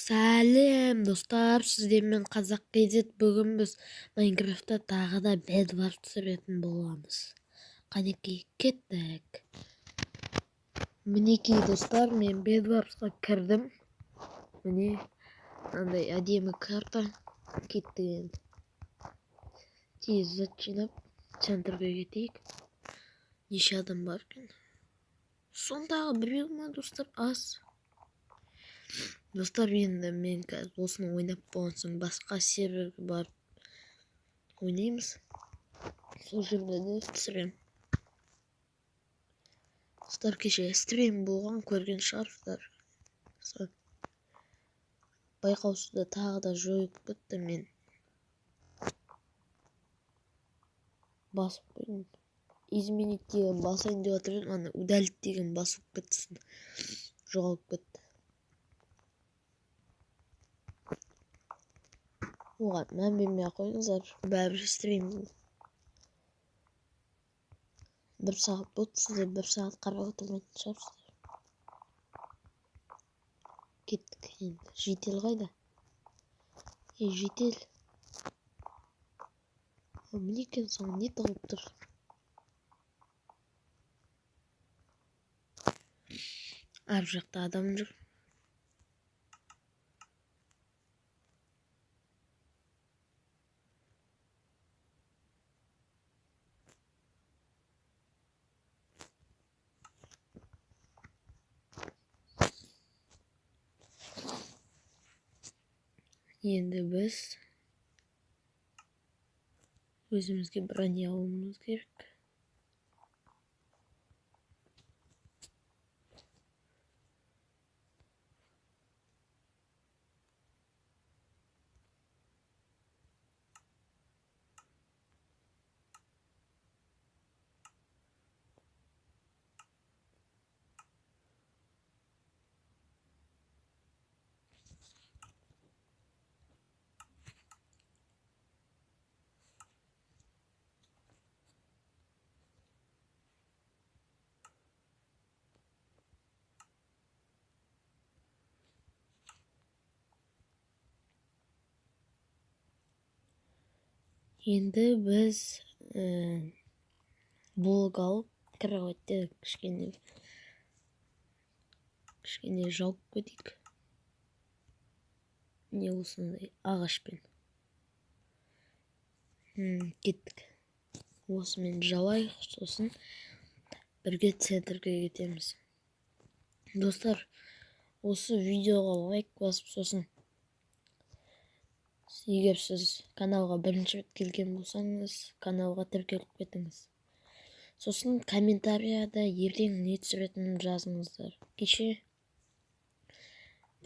Сәлем, достар, сіздермен Қазақ KZ. Бүгін біз Майнкрафтта тағы да Bedwars түсіретін боламыз. Қанекей, кеттік. Мінекей, достар, мен Bedwarsқа кірдім. Міне, мынандай әдемі карта. Кеттік енді. Тез зат жинап, центрге кетейік. Неше адам бар екен? Сондағы біреу ма, достар? Аз. Достар, енді мен қазір осыны ойнап болған соң басқа серверге барып ойнаймыз. Сол жерде де түсіремін. Достар, кеше стрим болған, көрген шығарсыздар. Байқаусызда тағы да жойылып кетті, мен басып қойдым. Изменить деген басайын деп жатыр едім, ана удалить деген басылып кетті, жоғалып кетті. Оған мән бермей ақ қойыңыздар, бәрібір стрим бір сағат болды, сіздер бір сағат қарап отырмайтын шығарсыздар. Кеттік енді. Житель қайда? Ей, житель, міне екенсің, не тығылып тұр? Ар жақта адам жүр. Енді біз өзімізге броня алуымыз керек. Енді біз блок алып, кроватьті кішкене кішкене жауып кетейік. Міне, осындай ағашпен. Кеттік. Осымен жабайық, сосын бірге центрге кетеміз. Достар, осы видеоға лайк басып, сосын егер сіз каналға бірінші рет келген болсаңыз, каналға тіркеліп кетіңіз. Сосын комментарияда ертең не түсіретінімді жазыңыздар. Кеше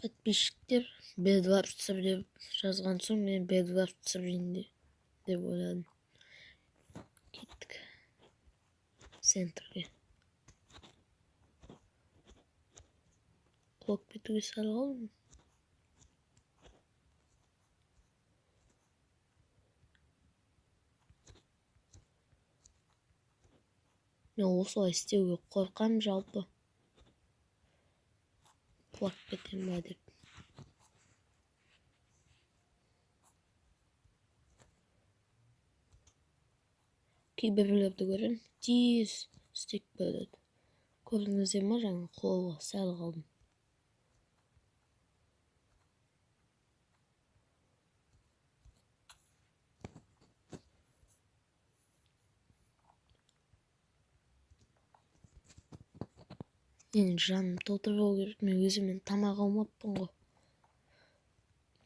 подписчиктер Bedwars түсір деп жазған соң, мен Bedwars түсірейін деп ойладым. Кеттік центрге. Құлап кетуге сәл қалдым. Мен осылай істеуге қорқамын жалпы. Құлап кетемін ба деп. Кейбіреулерді көремін, тез істеп кетеді. Көрдіңіздер ма, жаңа құлауға сәл қалдым. Менің жаным толтырып алу керек. Мен өзіммен тамақ алмаппын ғой.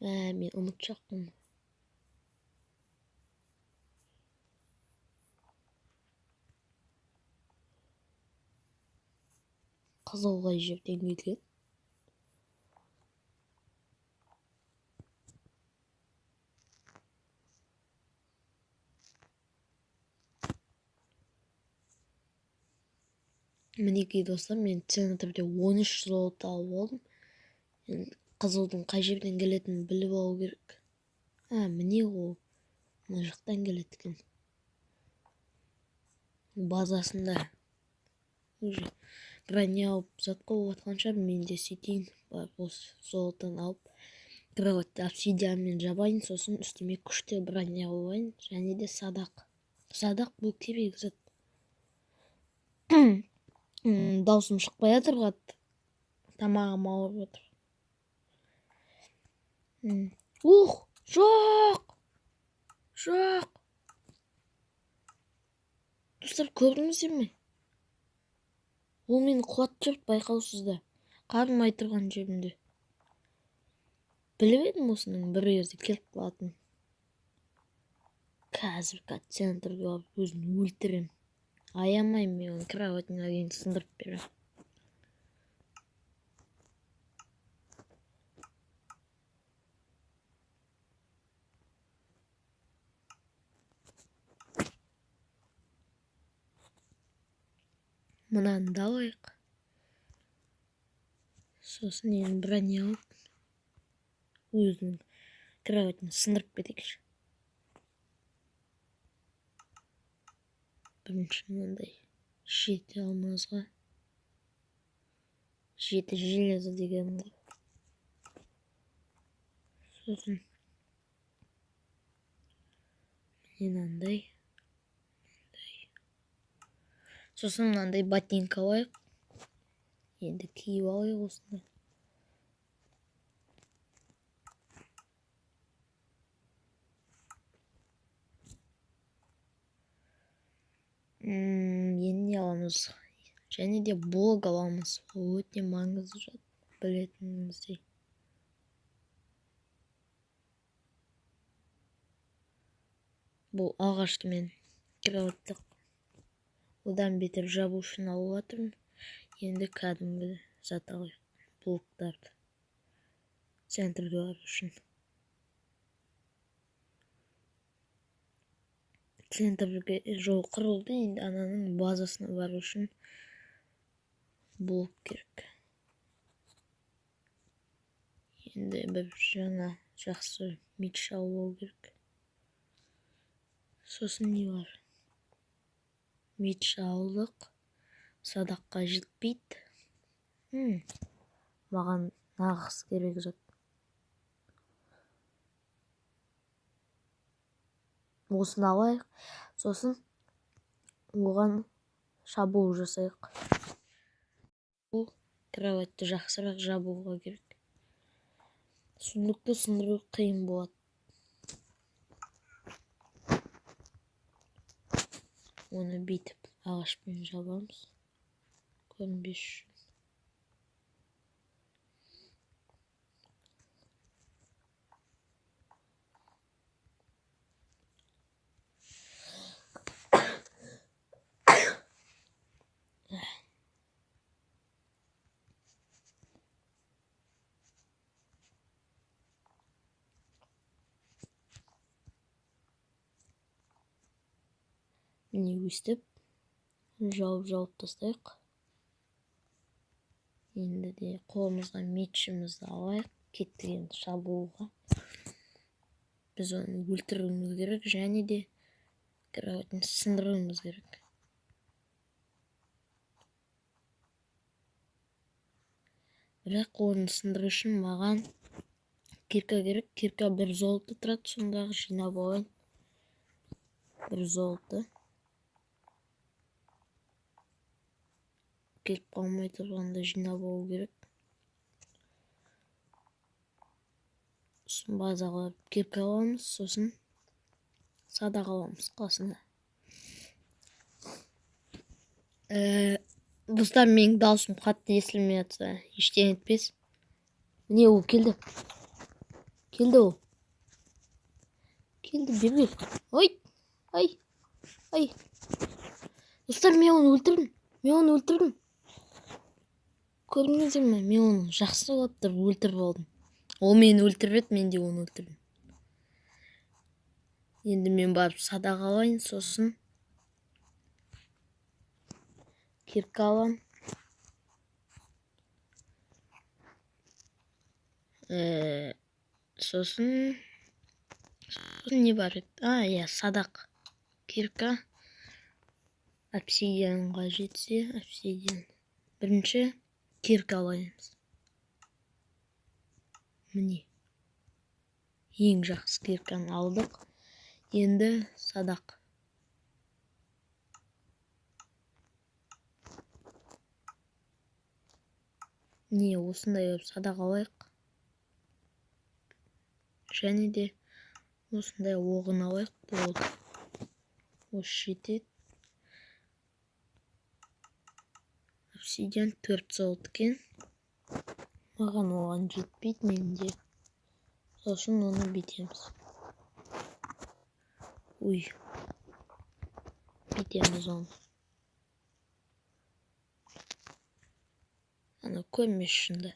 Мен ұмытшақпын. Қызыл қай жерден келген? Мінекей, достар, мен центрде 13 золото алып алдым. Енді қызылдың қай жерден келетінін біліп алу керек. А, міне, ол мына жақтан келеді екен. Базасында уже броня алып, зат қойып жатқан шығар. Мен де сөйтейін, барып осы золотоны алып. Кроватьты обсидианмен жабайын, сосын үстіме күшті броня қойайын, және де садақ. Садақ бұл керек зат. Даусым шықпай жатыр қатты. Тамағым ауырып жатыр. Ух, жоқ! Жоқ! Достар, көрдіңіздер ме? Ол мені құлатып жіберді байқаусызда. Қармай тұрған жерімде. Біліп едім осының бір кезде келіп қалатынын. Қазір центрге барып өзін өлтіремін. Аямаймын мен оның кроватына дейін сындырып беремін. Мынаны да алайық. Сосын енді броня алып өзінің кроватын сындырып кетейікші. Бірінші мынандай 7 алмазға 7 железо дегенім ғой. Сосын міне мынандай. Сосын мынандай ботинка алайық. Енді киіп алайық осыны. Енді не аламыз? Және де блок аламыз. Ол өте маңызды зат, білетініңіздей. Бұл ағашты мен кроваттық одан бетер жабу үшін алып жатырмын. Енді кәдімгі зат алайық, блоктарды центрге бару үшін. Центрге жол құрылды, енді ананың базасына бару үшін блок керек. Енді бір жаңа жақсы меч алып алу керек. Сосын не бар? Меч алдық. Садаққа жетпейді. Маған нағыз керек зат. Осыны алайық. Сосын оған шабуыл жасайық. Бұл кроватьты жақсырақ жабуға керек. Сундукты сындыру қиын болады. Оны бүйтіп ағашпен жабамыз. Көрінбес үшін. Міне өстіп жауып-жауып тастайық. Енді де қолымызға мечімізді алайық. Кеттік енді шабуылға. Біз оны өлтіруіміз керек, және де кроватын сындыруымыз керек. Бірақ оны сындыру үшін маған кирка керек. Кирка 1 золото тұрады, сондағы жинап алайын. 1 золото. Келіп қалмай тұрғанда жинап алу керек. Сосын базаға барып кирка аламыз, сосын садақ аламыз қасына. Достар, менің даусым қатты естілмей жатса, ештеңе етпес. Міне ол келді. Келді ол. Келді, бері кел. Ой, ай, ай. Достар, мен оны өлтірдім. Мен оны өлтірдім. Көрдіңіздер ме? Мен оны жақсы болып тұрып өлтіріп алдым. Ол мені өлтіріп еді, мен де оны өлтірдім. Енді мен барып садақ алайын, сосын кирка аламын. Сосын не бар еді? Иә, садақ, кирка, обсидианға жетсе, обсидиан. Бірінші кирка алайынбыз. Міне. Ең жақсы кирканы алдық. Енді садақ. Не, осындай қылып садақ алайық. Және де осындай оғын алайық, болды. Осы жетеді. Обсидиан 4 золот екен. Маған оған жетпейді менде. Сол үшін оны бүйтеміз. Ой. Бүйтеміз оны. Ана көрмес үшін де.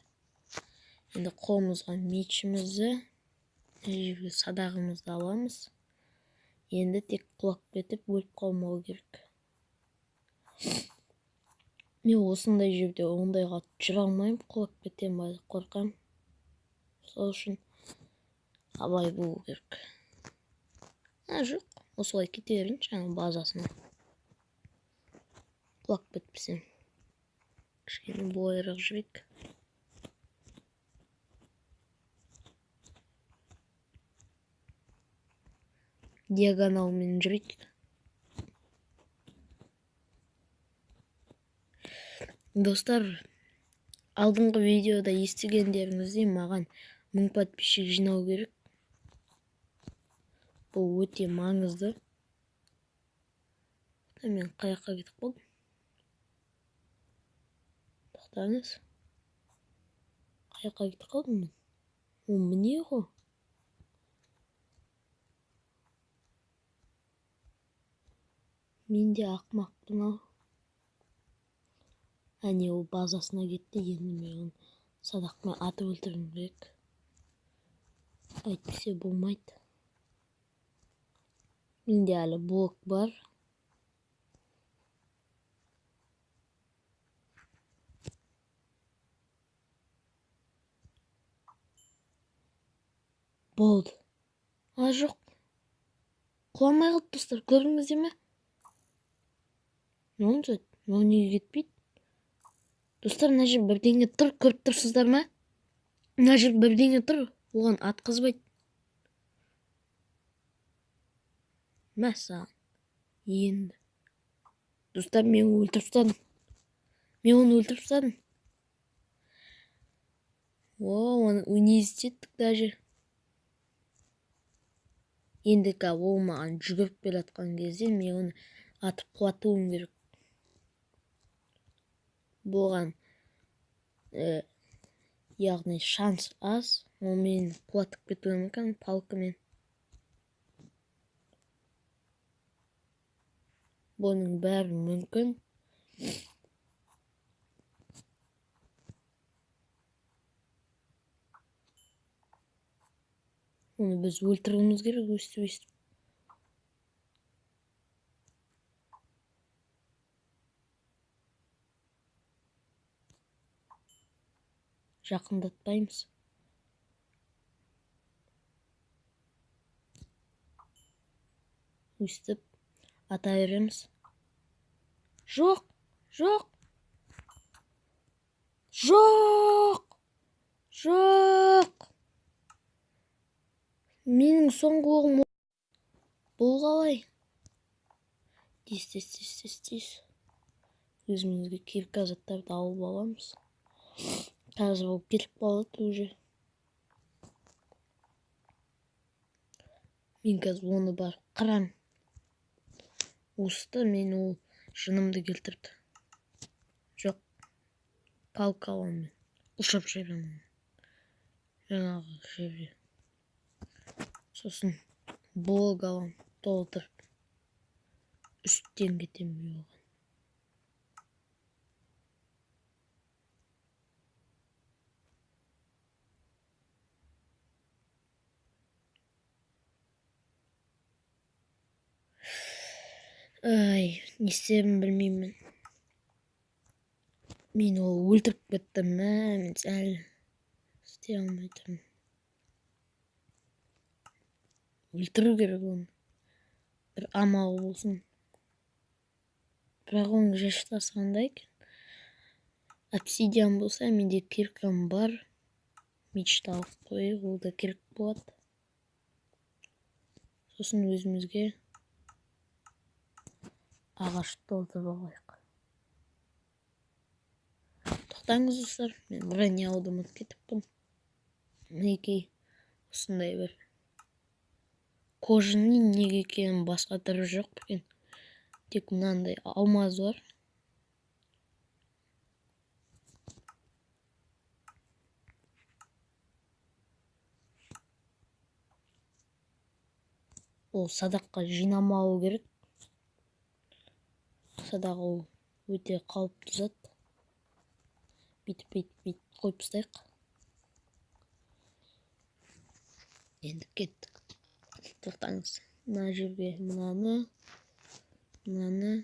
Енді қолымызға мечімізді, жерге садағымызды аламыз. Енді тек құлап кетіп өліп қалмау керек. Мен осындай жерде ондайға жүре алмаймын, құлап кетемін ба деп қорқамын. Сол үшін абай болу керек. А, жоқ, осылай кете берейінші ана базасына. Құлап кетпесем. Кішкене былайырақ жүрейік. Диагоналмен жүрейік. Достар, алдыңғы видеода естігендеріңіздей маған 1000 подписчик жинау керек. Бұл өте маңызды. Мен қай жаққа кетіп қалдым? Тоқтаңыз. Қай жаққа кетіп қалдым мен? О, міне ғой. Мен де ақымақпын ау. Әне, ол базасына кетті. Енді мен оны садақпен атып өлтіруім керек. Әйтпесе болмайды. Менде әлі блок бар. Болды. А, жоқ. Құламай қалды, достар. Көрдіңіздер ме? Не oldu? Мынау неге кетпейді? Достар, мына жерде бірдеңе тұр, көріп тұрсыздар ма? Мына жерде бірдеңе тұр, оған атқызбайды. Мә саған. Енді. Достар, мен өлтіріп тастадым. Мен оны өлтіріп тастадым. О, оны унизить еттік даже. Енді ол маған жүгіріп келе жатқан кезде мен оны атып құлатуым керек. Бұған, яғни шанс аз, ол мені құлатып кетуі мүмкін палкамен. Бұның бәрі мүмкін. Оны біз өлтіруіміз керек, өстіп өстіп. Жақындатпаймыз. Өстіп ата береміз. Жоқ, жоқ, жоқ, жоқ. Менің соңғы оғым бұл қалай? Тез, тез, тез, тез, тез. Өзімізге керек заттарды алып аламыз. Қазір ол кетіп қалады уже. Мен қазір оны барып қырам. Осы мен ол жынымды келтірді. Жоқ, палка аламын мен. Ұшып жіберемін оны. Жаңағы жерге. Сосын блок аламын, толтырып. Үсттен кетемін мен оған. Ай, не істерімді білмеймін. Мен ол өлтіріп кеттім, мә, мен әлі істей алмай тұрмын. Өлтіру керек оны. Бір амалы болсын. Бірақ оның жаштасы қандай екен? Обсидиан болса, менде киркам бар. Мечті алып қояйық, ол да керек болады. Сосын өзімізге ағаш толтырып алайық. Тоқтаңыз, достар, мен броня алуды ұмытып кетіппін. Мінекей, осындай бір кожаный, неге екенін басқа түрі жоқ екен. Тек мынандай алмаз бар. Ол садаққа жинамауы керек. Садақ ол өте қауіпті зат. Бүйтіп, бүйтіп, бүйтіп қойып тастайық. Енді кеттік. Тоқтаңыз. Мына жерге мынаны, мынаны,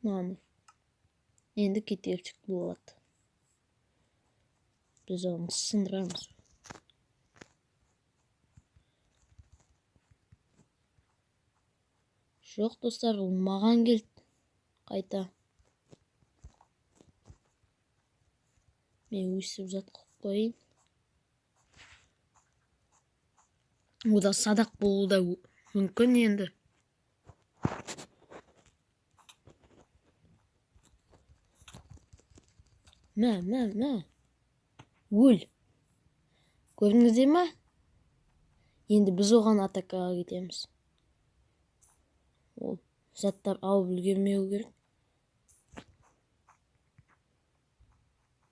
мынаны. Енді кете берсек болады. Біз оны сындырамыз. Жоқ, достар, ол маған келді. Қайта. Мен өсіп зат қылып қояйын. Ода садақ болуы да мүмкін енді. Мә, мә, мә. Өл. Көрдіңіздер ме? Енді біз оған атакаға кетеміз. Ол заттар алып үлгермеу керек.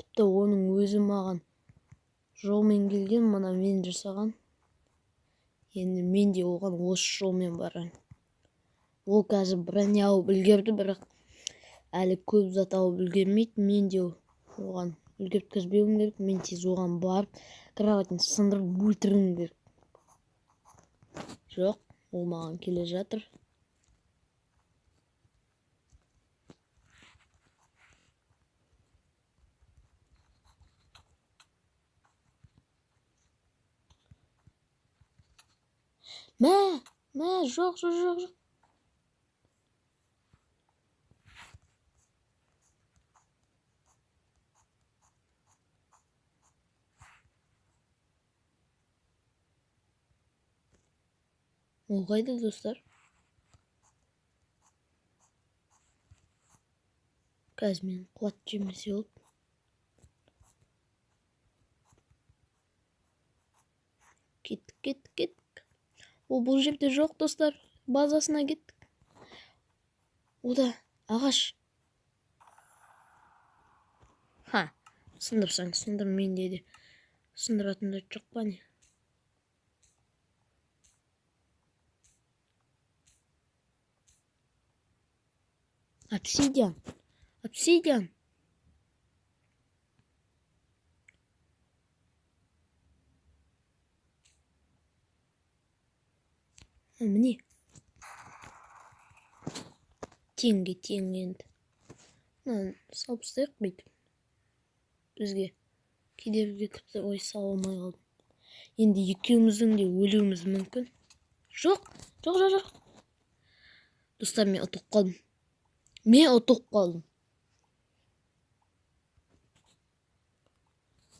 Тіпті оның өзі маған жолмен келген, мына мен жасаған. Енді мен де оған осы жолмен барамын. Ол қазір броня алып үлгерді, бірақ әлі көп зат алып үлгермейді. Мен де оған үлгерткізбеуім керек. Мен тез оған барып, кроватын сындырып өлтіруім керек. Жоқ, ол маған келе жатыр. Мә, мә, жоқ, жоқ, жоқ, жоқ. Ол қайда, достар? Қазір мен қуат жемесе болды. Кеттік, кеттік, кеттік. Ол бұл жерде жоқ, достар. Базасына кеттік. Ода ағаш. Ха, сындырсаң сындыр, менде де сындыратын зат жоқ па не? Обсидиан. Обсидиан. Міне. Теңге, тең енді. Мынаны салып тастайық бүйтіп. Бізге кедергі келтіріп, ой, сала алмай қалдым. Енді екеуміздің де өлуіміз мүмкін. Жоқ, жоқ, жоқ, жоқ. Достар, мен ұтылып қалдым. Мен ұтылып қалдым.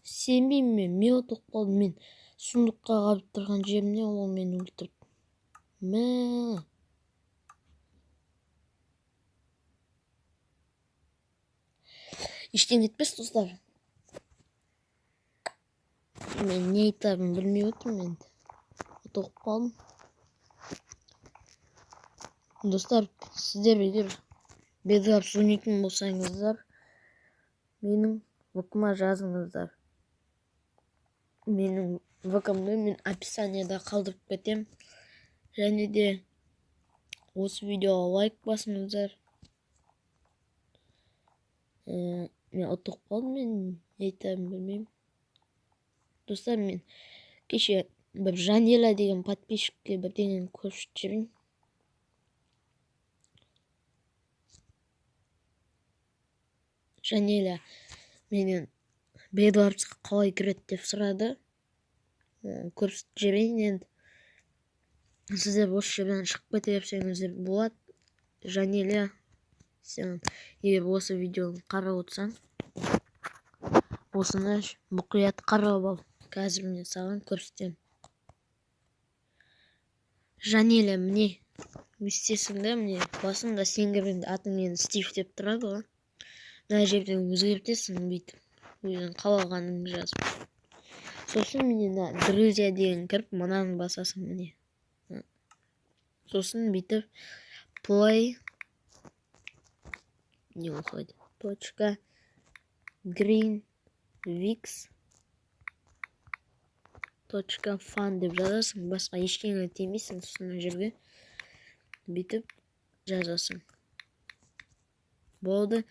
Сенбеймін мен, мен ұтылып қалдым. Мен сұмдыққа қарап тұрған жерімде ол мені өлтірді. Мә. Ештеңе етпес, достар. Мен не айтарымды білмей отырмын енді. Ұтылып қалдым. Достар, сіздер егер Bedwars ойнайтын болсаңыздар, менің ВК-ма жазыңыздар. Менің ВК-мды мен описанияда қалдырып кетемін. Және де осы видеоға лайк басыңыздар. Мен ұтылып қалдым, мен не айтарымды білмеймін. Достар, мен кеше бір Жанела деген подписчикке бірдеңені көрсетіп жіберейін. Жанела менен Bedwarsқа қалай кіреді деп сұрады. Көрсетіп жіберейін енді. Сіздер осы жерден шығып кете берсеңіздер болады. Жанела, сен егер осы видеоны қарап отырсаң, осыны мұқият қарап ал. Қазір мен саған көрсетемін. Жанеля, міне, өстесің да, міне, басында сен кіргенде атың енді Стив деп тұрады ғой. Мына жерден өзгертесің бүйтіп, өзің қалағаныңды жазып. Сосын міне мына друзья деген кіріп, мынаны басасың, міне. Сосын бүйтіп play не осылай точка green vix точка фан деп жазасың, басқа ештеңе тимейсің. Сосын мына жерге бүйтіп жазасың, болды.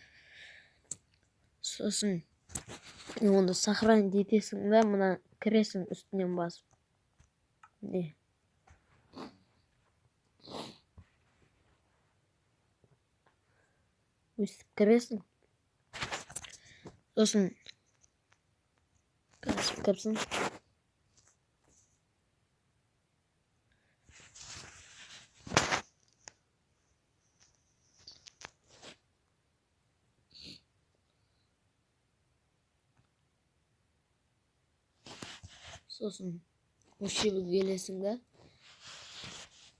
Сосын оны сохранить етесің да, мына кіресің үстінен басып, міне. Өстіп кіресің. Сосын қазір кірсін. Сосын осы жерге келесің да,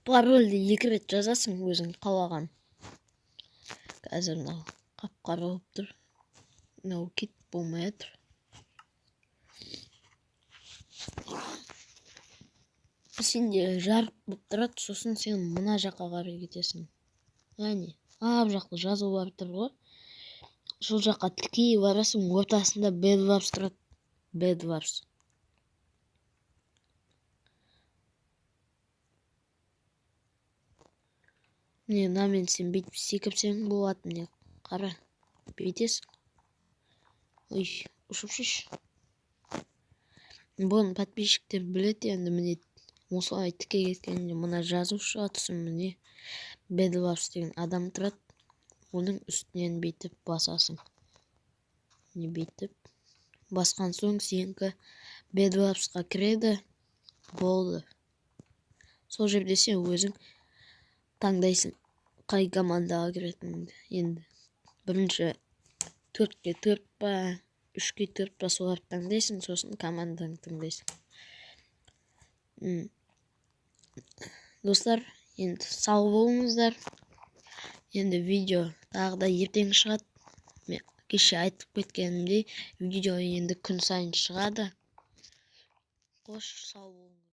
парольді 2 рет жазасың өзің қалаған. Қазір мынау қап-қара болып тұр, мынау кетіп болмай жатыр. Сенде жарық болып тұрады, сосын сен мына жаққа қарай кетесің. Яғни ар жақта жазу бар тұр ғой, сол жаққа тіке барасың, ортасында Bedwars тұрады, Bedwars. Міне, мынамен сен бүйтіп секірсең болады, міне, қара, бүйтесің. Ой, ұшып шеш. Бұны подписчиктер біледі енді, міне, осылай тіке кеткенде мына жазу шығады, сосын міне Bedwars деген адам тұрады, оның үстінен бүйтіп басасың. Міне, бүйтіп басқан соң сенікі Bedwarsқа кіреді, болды. Сол жерде сен өзің таңдайсың қай командаға кіретініңді. Енді бірінші 4-ке 4 па, 3-ке 4 па, соларды таңдайсың, сосын командаңды таңдайсың. Достар, енді сау болыңыздар. Енді видео тағы да ертең шығады. Мен кеше айтып кеткенімдей, видео енді күн сайын шығады. Қош, сау болыңыз.